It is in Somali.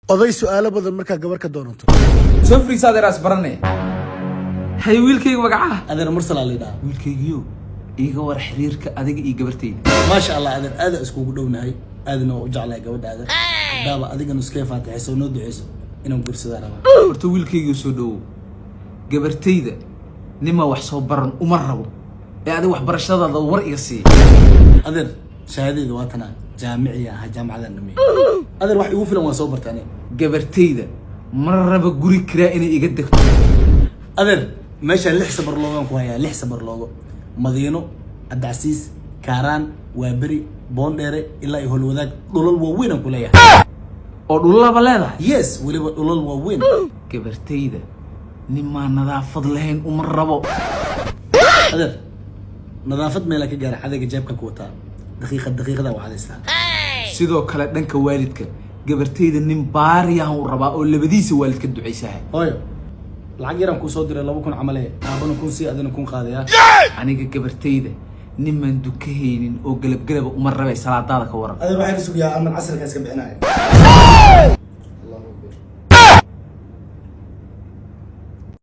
Oday su'aalo badan markaa gabar ka doonato. Soo fariisa, adeeraas baranay. Hay, wiilkayga, magacaha? Adeer, Mursalaa la yidhaha. Wiilkaygiyo, iiga war xiriirka adiga iyo gabartayda. Maasha Allah, adeer, aada iskugu dhownahay, aadana waa u jeclahay gabadha. Adeer, haddaaba adigana iskee faatixayso, noo duceyso, inaan guursadaa rabaa. Horta wiilkaygiyo, soo dhowow. Gabartayda nimaa wax soo baran uma rabo ee adiga waxbarashadaada war iga siiya. Adeer, shahaadayda waa tanaa, jaamiciya ahaa, jaamacadan dhameey. Adeer, wax igu filan waan soo bartay aniga. Gabartayda ma raba guri kiraa inay iga degto. Adeer, meesha lix sabar loogaan ku hayaa, lix sabar loogo: Madiino, Cabdicasiis, Kaaraan, Waaberi, Boondheere ilaa iyo Holwadaag. Dhulal waaweyn aan ku leeyahay. Oo dhulalaba leedahay? Yes, weliba dhulal waaweyn. Gabartayda nimaa nadaafad lahayn uma rabo. Adeer, nadaafad meelaa ka gaara, cadayga jeebka ku wataa, daqiiqad daqiiqadaa waa cadaystaa. Sidoo kale dhanka waalidka, gabartayda nin baariyahan u rabaa oo labadiisa waalid ka ducaysahay. Hooyo, lacag yaraan kuu soo diray, 2000 camale. Aabana 1000 sii, adina 1000 qaadaya. Aniga gabartayda nimaan dukahaynin oo gelabgelaba uma rabay. Salaadaada ka waran? Adeer, waxaan sugayaa aman casarka iska bixinaya.